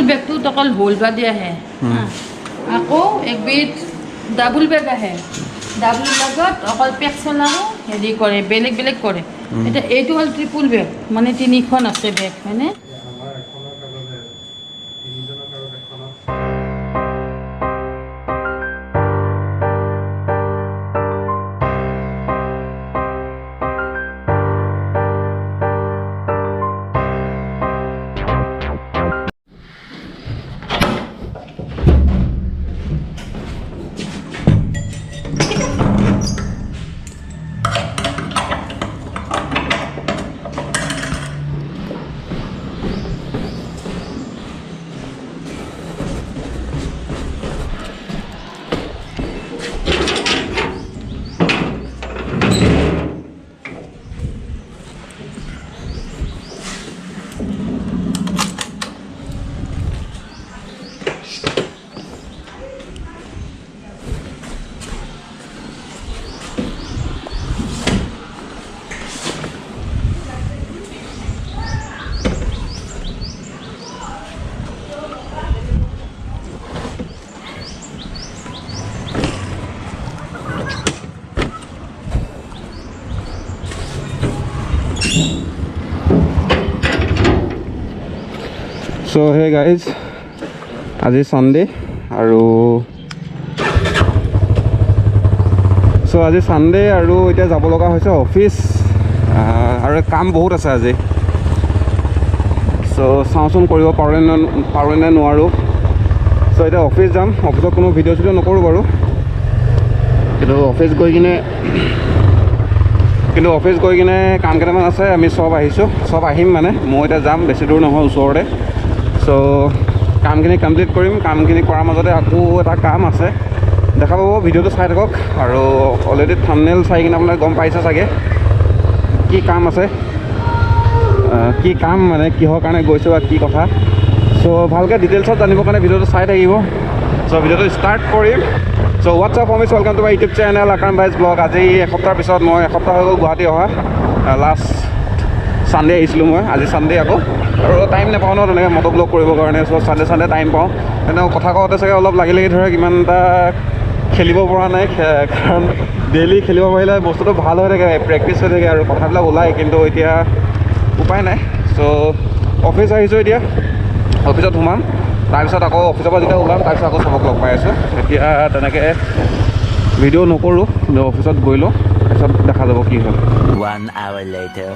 বেগটোত অকল হোল বাদি আহে। আকৌ একবিধ ডাবুল বেগ আহে, ডাবুল বেগত অকল পেকচল আৰু হেৰি কৰে, বেলেগ বেলেগ কৰে। এতিয়া এইটো হ'ল ট্ৰিপুল বেগ, মানে তিনিখন আছে বেগ, হয়নে? চ' হে গাইজ, আজি ছানডে আৰু চ' আজি ছানডে আৰু এতিয়া যাব লগা হৈছে অফিচ আৰু কাম বহুত আছে আজি। চ' চাওঁচোন কৰিব পাৰোঁ নে পাৰোঁ নে নোৱাৰোঁ। চ' এতিয়া অফিচ যাম, অফিচত কোনো ভিডিঅ' চিডিঅ' নকৰোঁ বাৰু, কিন্তু অফিচ গৈ কিনে কাম কেইটামান আছে। আমি চব আহিছোঁ, চব আহিম, মানে মই এতিয়া যাম, বেছি দূৰ নহয়, ওচৰতে। চ' কামখিনি কমপ্লিট কৰিম। কামখিনি কৰাৰ মাজতে আকৌ এটা কাম আছে, দেখা পাব, ভিডিঅ'টো চাই থাকক। আৰু অলৰেডি থামনেল চাই কিনে আপোনালোকে গম পাইছে চাগে কি কাম আছে, কি কাম মানে কিহৰ কাৰণে গৈছোঁ বা কি কথা। চ' ভালকৈ ডিটেইলছত জানিবৰ কাৰণে ভিডিঅ'টো চাই থাকিব। চ' ভিডিঅ'টো ষ্টাৰ্ট কৰিম। So what's up homies, welcome to my YouTube channel Akram Bhai's Vlog। আজি এসপ্তাহৰ পিছত, মই এসপ্তাহ হৈ গ'ল গুৱাহাটী অহা। লাষ্ট ছানডে আহিছিলোঁ মই, আজি ছানডে আকৌ। আৰু টাইম নাপাওঁ ন তেনেকৈ মটো ব্লগ কৰিবৰ কাৰণে। চ' ছানডে ছানডে টাইম পাওঁ। তেনেকৈ কথা কওঁতে চাগে অলপ লাগি লাগি ধৰে, ইমান এটা খেলিব পৰা নাই, কাৰণ ডেইলি খেলিব পাৰিলে বস্তুটো ভাল হৈ থাকে, প্ৰেক্টিচ হৈ থাকে আৰু কথাবিলাক ওলায়, কিন্তু এতিয়া উপায় নাই। চ' অফিচ আহিছোঁ, এতিয়া অফিচত সোমাম, তাৰপিছত আকৌ অফিচৰ পৰা যেতিয়া ওলাম তাৰপিছত আকৌ চবক লগ পাই আছোঁ। এতিয়া তেনেকৈ ভিডিঅ' নকৰোঁ, কিন্তু অফিচত গৈ লওঁ, তাৰপিছত দেখা যাব কি হয়। One hour later.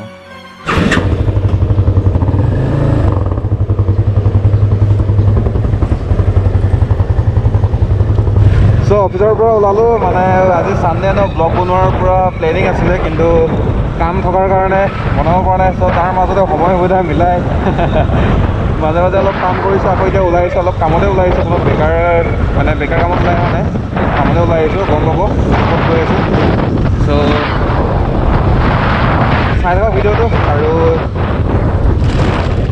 চ' অফিচৰ পৰা ওলালোঁ, মানে আজি ছানডে ন, ব্লগ বনোৱাৰ পৰা প্লেনিং আছিলে, কিন্তু কাম থকাৰ কাৰণে বনাব পৰা নাই। চ' তাৰ মাজতে সময় সুবিধা মিলাই মাজে মাজে অলপ কাম কৰিছোঁ। আকৌ এতিয়া ওলাই আহিছোঁ, অলপ কামতে ওলাই আহিছোঁ, কোনো বেকাৰ মানে বেকাৰ কামত ওলাই অহা নাই, কামতে ওলাই আহিছোঁ, গম পাব ক'ত গৈ আছোঁ। চ' চাই থাকক ভিডিঅ'টো। আৰু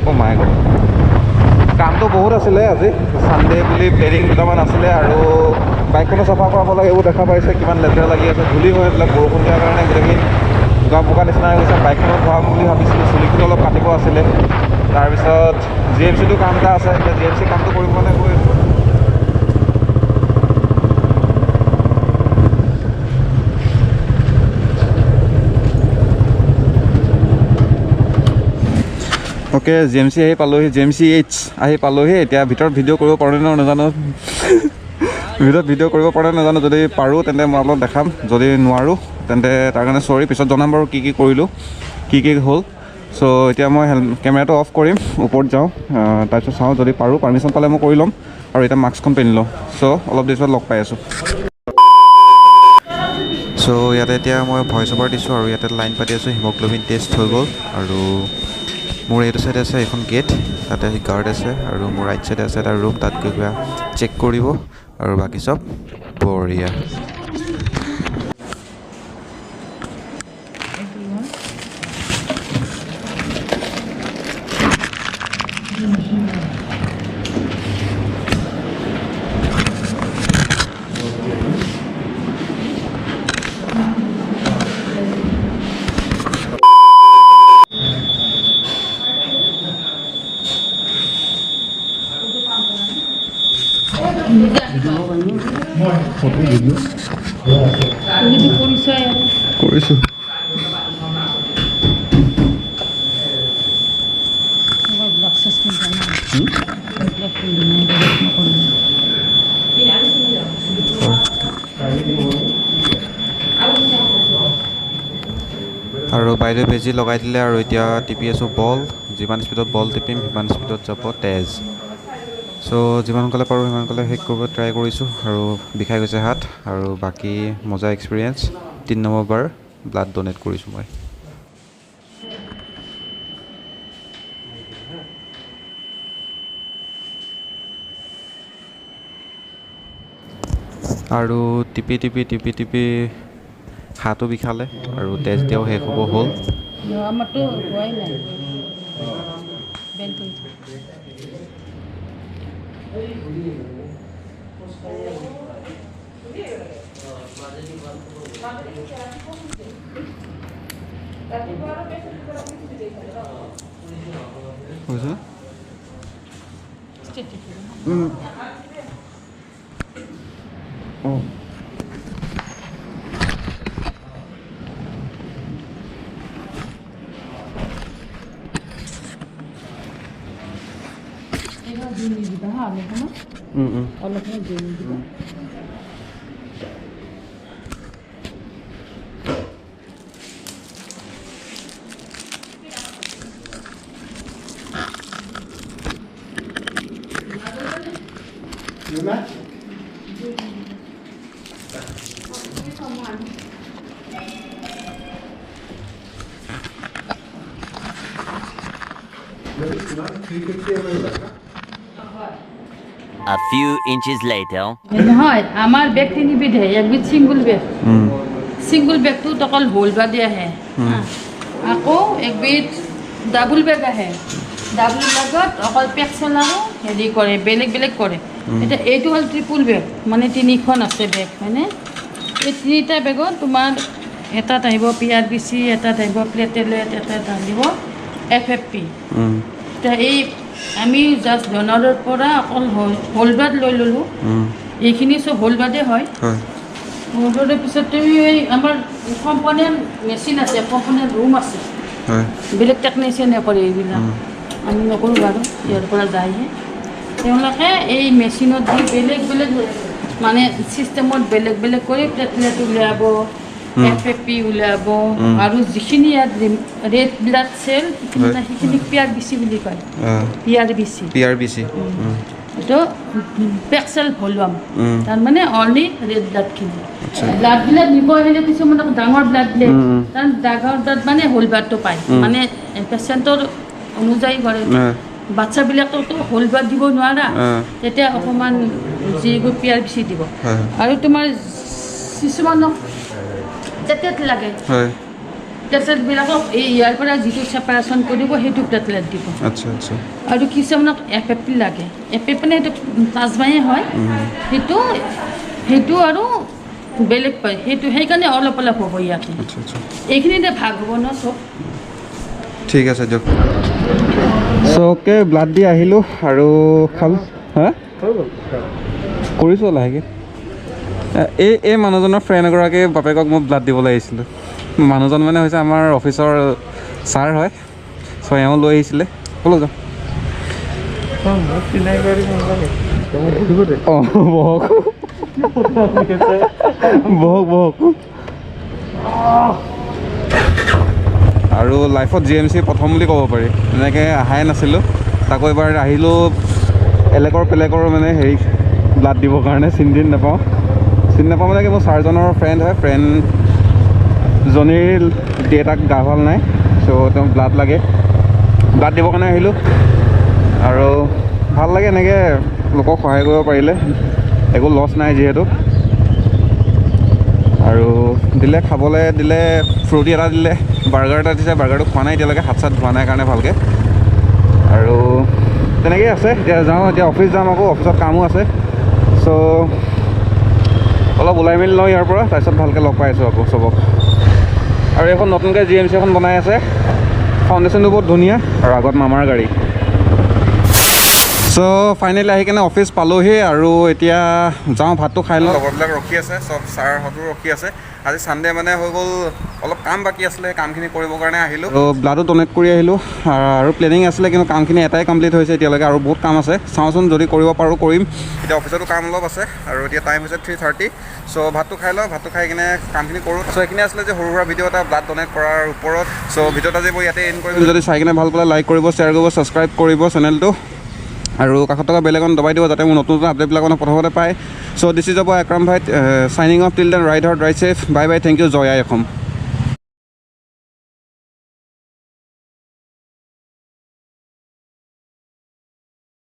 অ' মাই গড, কামটো বহুত আছিলে আজি ছানডে বুলি, প্লেনিং দুটামান আছিলে আৰু বাইকখনো চাফা কৰাব লাগে। এইবোৰ দেখা পাইছে কিমান লেতেৰা লাগি আছে, ধূলি হৈ এইবিলাক বৰষুণ দিয়াৰ কাৰণে গোটেইখিনি বোকা বোকা নিচিনা হৈ গৈছে। বাইকখনো ধোৱাম বুলি ভাবিছিলোঁ, চুলিখিনি অলপ কাটিব আছিলে, তাৰপিছত জিএমচিটো কাম এটা আছে, এতিয়া জিএমচি কামটো কৰিব কাৰণে গৈ আছোঁ। অ'কে, জিএমচি আহি পালোহি, জিএমচি এইচ আহি পালোহি। এতিয়া ভিতৰত ভিডিঅ' কৰিব পাৰোঁ নে নাজানো, ভিতৰত ভিডিঅ' কৰিব পাৰোঁ নাজানো, যদি পাৰোঁ তেন্তে মই আপোনাক দেখাম, যদি নোৱাৰোঁ তেন্তে তাৰ কাৰণে চৰি, পিছত জনাম বাৰু কি কি কৰিলোঁ, কি কি হ'ল। চ' এতিয়া মই কেমেৰাটো অফ কৰিম, ওপৰত যাওঁ, তাৰপিছত চাওঁ, যদি পাৰোঁ, পাৰ্মিশ্যন পালে মই কৰি ল'ম। আৰু এতিয়া মাস্কখন পিন্ধি লওঁ। চ' অলপ দেৰি পিছত লগ পাই আছোঁ। চ' ইয়াতে এতিয়া মই ভইচ অভাৰ দিছোঁ আৰু ইয়াতে লাইন পাতি আছোঁ। হিমগ্ল'বিন টেষ্ট হৈ গ'ল আৰু মোৰ এইটো চাইডে আছে এখন গেট, তাতে গাৰ্ড আছে আৰু মোৰ ৰাইট চাইডে আছে এটা ৰুম, তাত গৈ কিবা চেক কৰিব আৰু বাকী চব বঢ়িয়া। তুমিতো কৰিছাই আৰু। কৰিছোঁ। গ্লাভছ পিন্ধা নাই, গ্লাভছ পিন্ধা নাই, গ্লাভছ নকৰিলে। আৰু বাইদেউ বেজী লগাই দিলে আৰু এতিয়া টিপি আছোঁ বল। যিমান স্পীডত বল টিপিম, সিমান স্পীডত যাব তেজ। চ' যিমান সোনকালে পাৰোঁ সিমান সোনকালে শেষ কৰিব ট্ৰাই কৰিছোঁ আৰু বিষাই গৈছে হাত। আৰু বাকী মজা এক্সপিৰিয়েঞ্চ। 3 নম্বৰ বাৰ ব্লাড ডনেট কৰিছোঁ মই। আৰু টিপি টিপি টিপি টিপি হাতো বিষালে আৰু তেজ দিয়াও শেষ হ'ব হ'ল। আমাৰতো হোৱাই নাই। বেল কৰি থাক। হৈছে। ষ্টেট টিপিব। অঁ। এইবাৰ জুই নিদিবা হা, অলপমান অলপমান জুই নিদিবা। A few inches later. নহয়, আমাৰ বেগ তিনিবিধহে। একবিধ ছিংগুল বেগ। ছিংগুল বেগটোত অকল হোল বাদে আহে। আকৌ একবিধ ডাবুল বেগ আহে। ডাবুল বেগত অকল পেকচল আৰু হেৰি কৰে, বেলেগ বেলেগ কৰে। এতিয়া এইটো হ'ল ট্ৰিপুল বেগ, মানে তিনিখন আছে বেগ। হয়নে? এই তিনিটা বেগত তোমাৰ এটাত আহিব PRBC, এটাত আহিব প্লেটেলেট, এটাত আহিব FFP। এতিয়া এই আমি জাষ্ট ডনাৰৰ পৰা অকল হোল ব্লাড লৈ ল'লোঁ। এইখিনি চব হোল ব্লাডে হয়। হোল ব্লাডৰ পিছত তুমি এই আমাৰ কম্পনেণ্ট মেচিন আছে, কম্পনেণ্ট ৰুম আছে। বেলেগ টেকনিচিয়ানে কৰে এইবিলাক, আমি নকৰোঁ বাৰু। ইয়াৰ পৰা যায়হে তেওঁলোকে এই মেচিনত দি বেলেগ বেলেগ মানে চিষ্টেমত বেলেগ বেলেগ কৰি প্লেটলেট উলিয়াব, FFP উলিয়াব আৰু যিখিনি ইয়াত ৰেড ব্লাড চেল সেইখিনি PRBC বুলি কয়। PRBC। PRBC. এইটো পেক্সেল ভলিউম, তাৰমানে অনলি ৰেড ব্লাডখিনি। ব্লাডবিলাক নিব আহিলে কিছুমানক ডাঙৰ ব্লাড দিয়ে, কাৰণ ডাঙৰ ব্লাড মানে হোল ব্লাডটো পায়, মানে পেচেণ্টৰ অনুযায়ী কৰে। বাচ্ছাবিলাকতো হোল ব্লাড দিব নোৱাৰা, তেতিয়া অকণমান যিবোৰ PRBC দিব। আৰু তোমাৰ কিছুমানক প্লেটলেট লাগে, প্লেটলেটবিলাকক এই ইয়াৰ পৰা যিটো ছেপাৰেশ্যন কৰিব সেইটো প্লেটলেট দিব। আচ্ছা আচ্ছা। আৰু কিছুমানক FFP লাগে। FFP মানে সেইটো প্লাজমাই হয়, সেইটো আৰু বেলেগ পায় সেইটো, সেইকাৰণে অলপ অলপ হ'ব ইয়াতে। আচ্ছা আচ্ছা। এইখিনিতে ভাগ হ'ব ন চব। ঠিক আছে দিয়ক। চ' অ'কে, ব্লাড দি আহিলোঁ আৰু খালোঁ। হা, কৰিছোঁ লাহেকৈ। এই মানুহজনৰ ফ্ৰেণ্ড এগৰাকীৰ বাপেকক মই ব্লাড দিবলৈ আহিছিলোঁ। মানুহজন মানে হৈছে আমাৰ অফিচৰ ছাৰ হয়। চ' এওঁ লৈ আহিছিলে। ব'লক যাওঁ। অঁ, বহক বহক বহক। আৰু লাইফত GMC প্ৰথম বুলি ক'ব পাৰি, এনেকৈ অহাই নাছিলোঁ। তাকো এবাৰ আহিলোঁ এলেকৰ পেলেকৰ মানে হেৰি ব্লাড দিবৰ কাৰণে। চিনি তিনি নাপাওঁ, চিনি নাপাওঁ মানে কি, মোৰ ছাৰজনৰ ফ্ৰেণ্ড হয়, ফ্ৰেণ্ডজনীৰ দেউতাক গা ভাল নাই, চ' তেওঁক ব্লাড লাগে, ব্লাড দিবৰ কাৰণে আহিলোঁ। আৰু ভাল লাগে এনেকৈ লোকক সহায় কৰিব পাৰিলে, একো লছ নাই যিহেতু। আৰু দিলে খাবলৈ দিলে, ফ্ৰুটি এটা দিলে, বাৰ্গাৰ এটা দিছে। বাৰ্গাৰটো খোৱা নাই এতিয়ালৈকে, হাত চাত ধোৱা নাই কাৰণে ভালকৈ। আৰু তেনেকেই আছে। এতিয়া যাওঁ, এতিয়া অফিচ যাম, আকৌ অফিচত কামো আছে। চ' অলপ ওলাই মেলি লওঁ ইয়াৰ পৰা, তাৰপিছত ভালকৈ লগ পাই আছোঁ আকৌ চবক। আৰু এইখন নতুনকৈ GMC এখন বনাই আছে, ফাউণ্ডেশ্যনটো বহুত ধুনীয়া। আৰু আগত মামাৰ গাড়ী। চ' চ' ফাইনেলি আহি কিনে অফিচ পালোহি আৰু এতিয়া যাওঁ, ভাতটো খাই লওঁ। লগৰবিলাক ৰখি আছে, চব ছাৰহঁতো ৰখি আছে। আজি ছানডে মানে হৈ গ'ল, অলপ কাম বাকী আছিলে, সেই কামখিনি কৰিবৰ কাৰণে আহিলোঁ আৰু ব্লাডো ডনেট কৰি আহিলোঁ। আৰু প্লেনিং আছিলে, কিন্তু কামখিনি এটাই কমপ্লিট হৈছে এতিয়ালৈকে আৰু বহুত কাম আছে। চাওঁচোন, যদি কৰিব পাৰোঁ কৰিম। এতিয়া অফিচতো কাম অলপ আছে আৰু এতিয়া টাইম হৈছে 3:30। চ' ভাতটো খাই লওঁ, ভাতটো খাই কিনে কামখিনি কৰোঁ। চ' এইখিনি আছিলে যে সৰু সুৰা ভিডিঅ' এটা ব্লাড ডনেট কৰাৰ ওপৰত। চ' ভিডিঅ'ত আজি মই ইয়াতে এণ্ড কৰিম। যদি চাই কিনে ভাল পালে লাইক কৰিব, শ্বেয়াৰ কৰিব, ছাবস্ক্ৰাইব কৰিব চেনেলটো আৰু কাষত থকা বেল আইকন দবাই দিব, যাতে মোৰ নতুন নতুন আপডেটবিলাক মানে প্ৰথমতে পায়। So this is your boy Akram ভাই signing off. Till then, ride hard, ride safe, bye bye, thank you. Joy I Assam.